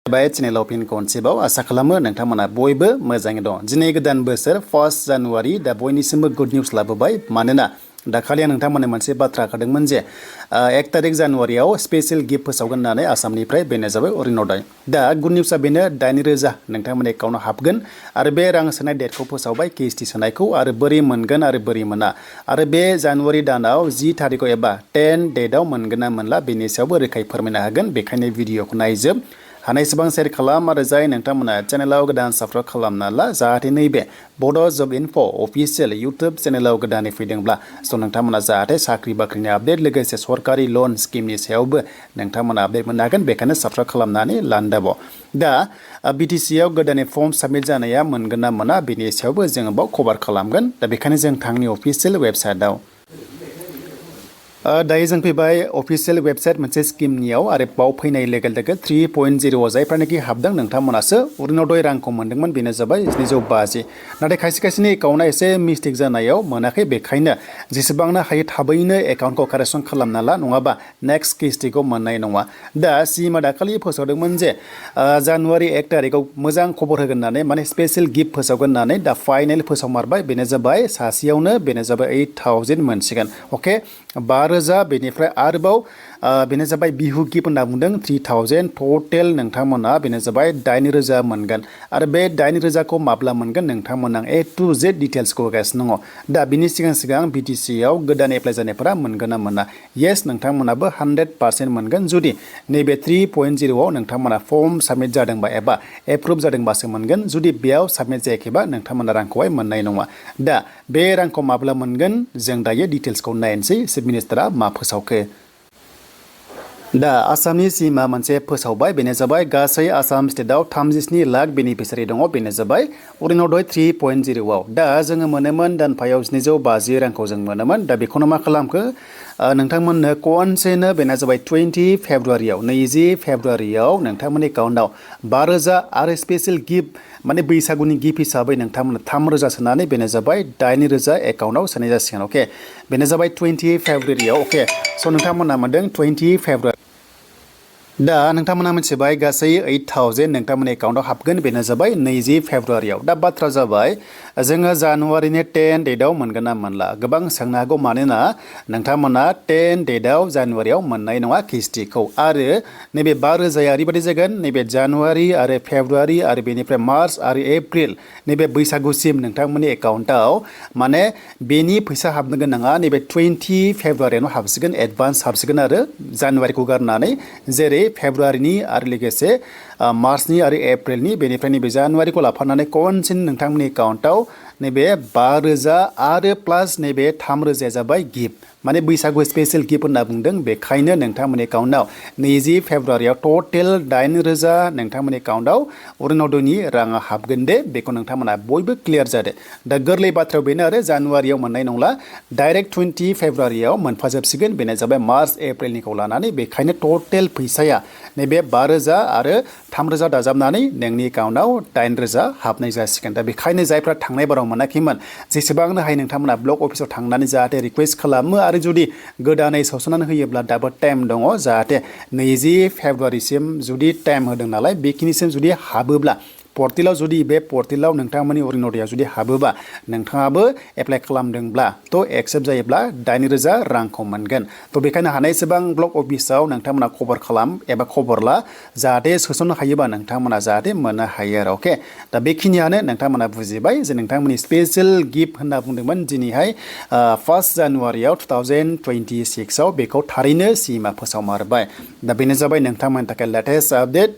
बाय चेनेलाव फिन खनसेबाव आसा खालामो नोंथांमोना बयबो मोजाङै दं। दिनै गोदान बोसोर 1 जानुवारि दा बयनिसिमबो गुड निउस लाबोबाय मानोना दाखालि आं नोंथांमोननो मोनसे बाथ्रा खोन्थादोंमोन जे 1 तारिख जानुवारियाव स्पेशल गिफ्ट फोसावगोन होननानै आसामनिफ्राय बेनो जाबाय अरुणोदय। दा गुड निउसआ बेनो 9,000 नोंथांमोननि एकाउन्टआव हाबगोन आरो बे रां सोनाय डेटखौ फोसावबाय KST सोनायखौ आरो बोरै मोनगोन आरो बोरै मोना आरो बे जानुवारि दानाव 10 तारिखआव एबा 10 डेटआव मोनगोन ना मोनला बेनि सायावबो रोखायै फोरमायनो हागोन। बेखायनो भिडिअखौ नायजोब हानायसेबां शेयार खालाम आरो जाय नोंथांमोना चेनेलाव गोदान साबस्क्राइब खालामना ला जाहाथे नैबे बड' जब इनफो अफिसियेल इउटुब चेनेलाव गोदानै फैदोंब्ला नोंथांमोना जाहाथे साख्रि बाख्रिनि आपडेट लोगोसे सरकारि लन स्किमनि सायावबो नोंथांमोना आपडेट मोननो हागोन। बेखायनो साबस्क्राइब खालामनानै लानदाबाव। दा BTCआव गोदानै फर्म साबमिट जानाया मोनगोन ना मोना बेनि सायावबो जोङो बाव कभार खालामगोन। दा बेखायनो जों थांनि अफिसियेल वेबसाइटआव दायो जों फैबाय अफिसियेल वेबसाइट मोनसे स्किमनियाव आरो बाव फैनाय लोगो लोगो 3.0 जायफ्रानोखि हाबदों नोंथांमोनासो अरुणोदय रांखौ मोनदोंमोन बेनो जाबाय 750। नाथाय खायसे खायसेनि एकाउन्टआ एसे मिस्टेक जानायाव मोनाखै। बेखायनो जेसेबांनो हायो थाबैनो एकाउन्टखौ कारेक्सन खालामना ला नङाबा नेक्स्ट KSTखौ मोननाय नङा। दा सिमा दाखालि फोसावदोंमोन जे जानुवारि 1 तारिखआव मोजां खबर होगोन होननानै माने स्पेशल गिफ्ट फोसावगोन होननानै दा फाइनेल फोसावमारबाय। बेनो जाबाय सासेयावनो बेनो जाबाय 8,000 मोनसिगोन। अके 12,000 बेनिफ्राय आरोबाव बेनो जाबाय बिहु गिफ्ट होनना बुंदों 3,000 टटेल नोंथांमोना बेनो जाबाय 8,000 मोनगोन। आरो बे 8,000खौ माब्ला मोनगोन नोंथांमोना A to Z डिटेल्सखौ होगासिनो दङ। दा बिनि सिगां BTCआव गोदान एप्लाइ जानायफोरा मोनगोन ना मोना? येस नोंथांमोनाबो 100% मोनगोन जुदि नैबे 3.0आव नोंथांमोना फर्म साबमिट जादोंबा एबा एप्रुभ जादोंबासो मोनगोन। जुदि बेयाव साबमिट जायाखैबा नोंथांमोना रांखौहाय मोननाय नङा। दा बे रांखौ माब्ला मोनगोन जों दायो डिटेल्सखौ नायनोसै चिफ मिनिस्टारा मा फोसावखो। दा आसामनि सिमा मोनसे फोसावबाय बेनो जाबाय गासै आसाम स्टेटआव 37 लाख बेनिफिसियारि दङ बेनो जाबाय अरुणोदय 3.0आव। दा जोङो मोनोमोन दानफायाव 750 रांखौ जों मोनोमोन। दा बेखौनो मा खालामखो नोंथांमोननो खनसेनो बेना जाबाय 20 फेब्रुवारियाव 20 फेब्रुवारियाव नोंथांमोननि एकाउन्टआव 12,000 आरो स्पेशल गिफ्ट माने बैसागुनि गिफ्ट हिसाबै नोंथांमोननो 3,000 सोनानै बेनो जाबाय 8,000 एकाउन्टआव सोनाय जासिगोन। अके बेनो जाबाय 20 फेब्रुवारियाव। अके स' नोंथांमोनहा मोनदों 20 फेब्रुवारि। दा नोंथांमोना मिथिबाय गासै 8,000 नोंथांमोननि एकाउन्टआव हाबगोन बेनो जाबाय 20 फेब्रुवारियाव। दा बाथ्रा जाबाय जोङो जानुवारिनि 10 डेटआव मोनगोन ना मोनला गोबां सोंनो हागौ मानोना नोंथांमोना 10 डेटआव जानुवारियाव मोननाय नङा KSTखौ। आरो नैबे 12,000 ओरैबायदि जागोन नैबे जानुवारि आरो फेब्रुवारि आरो बेनिफ्राय मार्च आरो एप्रिल नैबे बैसागुसिम नोंथांमोननि एकाउन्टआव माने बेनि फैसा हाबनो गोनाङा नैबे 20 फेब्रुवारियावनो हाबसिगोन एडभान्स हाबसिगोन आरो जानुवारिखौ गारनानै जेरै फेब्रुवारिनि आरो लोगोसे मार्चनि आरो एप्रिलनि बेनिफ्राय नैबे जानुवारिखौ लाफानानै खनसेनो नोंथांमोननि एकाउन्टआव नैबे 12,000 आरो प्लास नैबे 3,000 जाबाय गिफ्ट माने बैसागु स्पेशल गिफ्ट होनना बुंदों। बेखायनो नोंथांमोननि एकाउन्टआव 20 फेब्रुवारियाव टटेल 8,000 नोंथांमोननि एकाउन्टआव अरुणोदयनि राङा हाबगोन दे बेखौ नोंथांमोना बयबो क्लियार जादो। दा गोरलै बाथ्रायाव बेनो आरो जानुवारियाव मोननाय नंला डाइरेक्ट 20 फेब्रुवारियाव मोनफाजोबसिगोन बेनो जाबाय मार्च एप्रिलनिखौ लानानै। बेखायनो टटेल फैसाया नैबे 12,000 आरो 3,000 दाजाबनानै नोंनि एकाउन्टआव 8,000 हाबनाय जासिगोन। दा बेखायनो जायफ्रा थांनाय बाराव मोनाखैमोन जेसेबांनो हायो नोंथांमोना ब्लक अफिसाव थांनानै जाहाथे रिकुवेस्ट खालामो आरो जुदि गोदानै सोसननानै होयोब्ला दाबो टाइम दङ जाहाथे 20 फेब्रुवारिसिम जुदि टाइम होदों नालाय बेखिनिसिम जुदि हाबोब्ला पर्टेलाव जुदि बे पर्टेलाव नोंथांमोननि अरुणोदयआ जुदि हाबोबा नोंथाङाबो एप्लाइ खालामदोंब्ला एक्सेप्ट जायोब्ला 8,000 रांखौ मोनगोन। बेखायनो हानायसेबां ब्लक अफिसाव नोंथांमोना खबर खालाम एबा खबर ला जाहाथे सोसननो हायोबा नोंथांमोना जाहाथे मोननो हायो आरो। अके दा बेखिनियानो नोंथांमोना बुजिबाय जे नोंथांमोननि स्पेशल गिफ्ट होनना बुंदोंमोन दिनैहाय 1 जानुवारियाव 2026आव बेखौ थारैनो सिमा फोसावमारबाय। दा बेनो जाबाय नोंथांमोननि थाखाय लेटेस्ट आपडेट।